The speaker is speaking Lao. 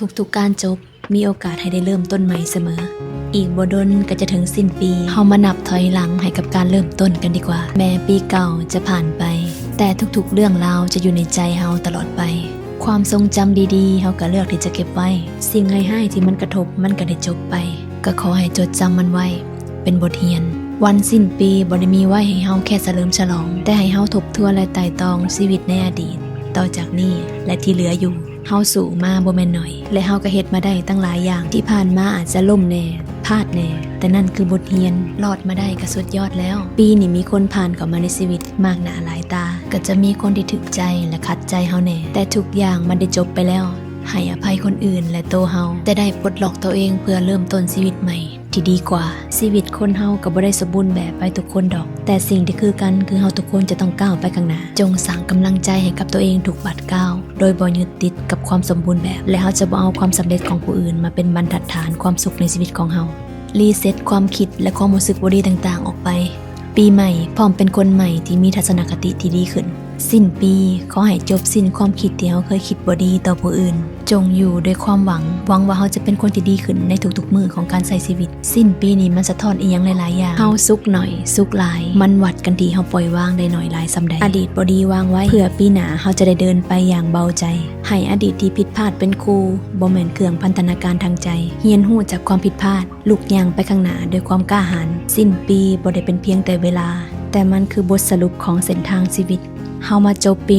ທຸກໆການຈົບ ມີໂອກາດໃຫ້ໄດ້ເລີ່ມຕົ້ນໃໝ່ສະເໝີ. ອີກບໍ່ດົນກໍຈະເຖິງສິ້ນປີ, ເຮົາມານັບຖອຍຫຼັງໃຫ້ກັບການເລີ່ມຕົ້ນກັນດີກວ່າ. ແມ້ປີເກົ່າຈະຜ່ານໄປ, ແຕ່ທຸກໆເລື່ອງລາວຈະຢູ່ໃນໃຈເຮົາຕະຫຼອດໄປ. ຄວາມຊົງຈຳດີໆ ເຮົາກໍເລືອກທີ່ຈະເກັບໄວ້. ສິ່ງຮ້າຍໆທີ່ມັນກະທົບ ມັນກໍໄດ້ຈົບໄປ. ກໍຂໍໃຫ້ຈົດຈຳມັນໄວ້ ເປັນບົດຮຽນ. ວັນສິ້ນປີບໍ່ໄດ້ມີໄວ້ໃຫ້ເຮົາແຄ່ສະເຫຼີມສະຫຼອງ, ແຕ່ໃຫ້ເຮົາທົບທວນ ແລະ ໄຕ່ຕອງຊີວິດໃນອະດີດ. ຕໍ່ຈາກນີ້ ແລະ ທີ່ເຫຼືອຢູ່, ເຮົາສູ້ມາບໍ່ແມ່ນໜ້ອຍ ແລະ ເຮົາກໍເຮັດມາໄດ້ຕັ້ງຫຼາຍຢ່າງ. ທີ່ຜ່ານມາອາດຈະລົ້ມແດ່, ພາດແດ່, ແຕ່ນັ້ນຄືບົດຮຽນ. ລອດມາໄດ້ກໍສຸດຍອດແລ້ວ. ປີນີ້ມີຄົນຜ່ານເຂົ້າມາໃນຊີວິດມາກໜ້າຫຼາຍຕາ. ກໍຈະມີຄົນທີ່ຖືກໃຈ ແລະ ຂັດໃຈເຮົາແດ່, ແຕ່ທຸກຢ່າງມັນໄດ້ຈົບໄປແລ້ວ. ໃຫ້ອະໄພຄົນອື່ນ ແລະ ໂຕເຮົາ, ແຕ່ໄດ້ປົດລັອກໂຕເອງເພື່ອເລີ່ມຕົ້ນຊີວິດໃໝ່ ທີ່ດີກວ່າ. ຊີວິດຄົນເຮົາກໍບໍ່ໄດ້ສົມບູນແບບໄປທຸກຄົນດອກ, ແຕ່ສິ່ງທີ່ຄືກັນຄືເຮົາທຸກຄົນຈະຕ້ອງກ້າວໄປຂ້າງໜ້າ. ຈົ່ງສ້າງກຳລັງໃຈໃຫ້ກັບຕົວເອງທຸກບາດກ້າວ, ໂດຍບໍ່ຍຶດຕິດກັບຄວາມສົມບູນແບບ, ແລະ ເຮົາຈະບໍ່ເອົາຄວາມສຳເລັດຂອງຜູ້ອື່ນມາເປັນບັນທັດຖານຄວາມສຸກໃນຊີວິດຂອງເຮົາ. ຣີເຊັດຄວາມຄິດ ແລະ ຄວາມຮູ້ສຶກບໍ່ດີຕ່າງໆອອກໄປ. ປີໃໝ່ ພ້ອມເປັນຄົນໃໝ່ທີ່ມີທັດສະນະຄະຕິທີ່ດີຂຶ້ນ. ສິ້ນປີ ຂໍໃຫ້ຈົບສິ້ນຄວາມຄິດທີ່ເຮົາເຄີຍຄິດບໍ່ດີຕໍ່ຜູ້ອື່ນ. ຈົ່ງຢູ່ດ້ວຍຄວາມຫວັງ, ຫວັງວ່າເຮົາຈະເປັນຄົນທີ່ດີຂຶ້ນໃນທຸກໆມື້ຂອງການໃຊ້ຊີວິດ. ສິ້ນປີນີ້ມັນສະທ້ອນອີ່ຫຍັງຫຼາຍໆຢ່າງ. ເຮົາສຸກໜ້ອຍ, ສຸກຫຼາຍ, ມັນວັດກັນທີ່ເຮົາປ່ອຍວາງໄດ້ໜ້ອຍຫຼາຍສ່ຳໃດ. ອະດີດບໍ່ດີວາງໄວ້, ເພື່ອປີໜ້າເຮົາຈະໄດ້ເດີນໄປຢ່າງເບົາໃຈ. ໃຫ້ອະດີດທີ່ຜິດພາດເປັນຄູ, ບໍ່ແມ່ນເຄື່ອງພັນທະນາການທາງໃຈ. ຮຽນຮູ້ຈາກຄວາມຜິດພາດ, ລຸກຍ່າງໄປຂ້າງໜ້າດ້ວຍຄວາມກ້າຫານ. ສິ້ນປີບໍ່ໄດ້ເປັນພຽງແຕ່ເວລາ, ແຕ່ມັນຄືບົດສະຫຼຸບຂອງເສັ້ນທາງຊີວິດ. ເຮົາມາຈົບປີ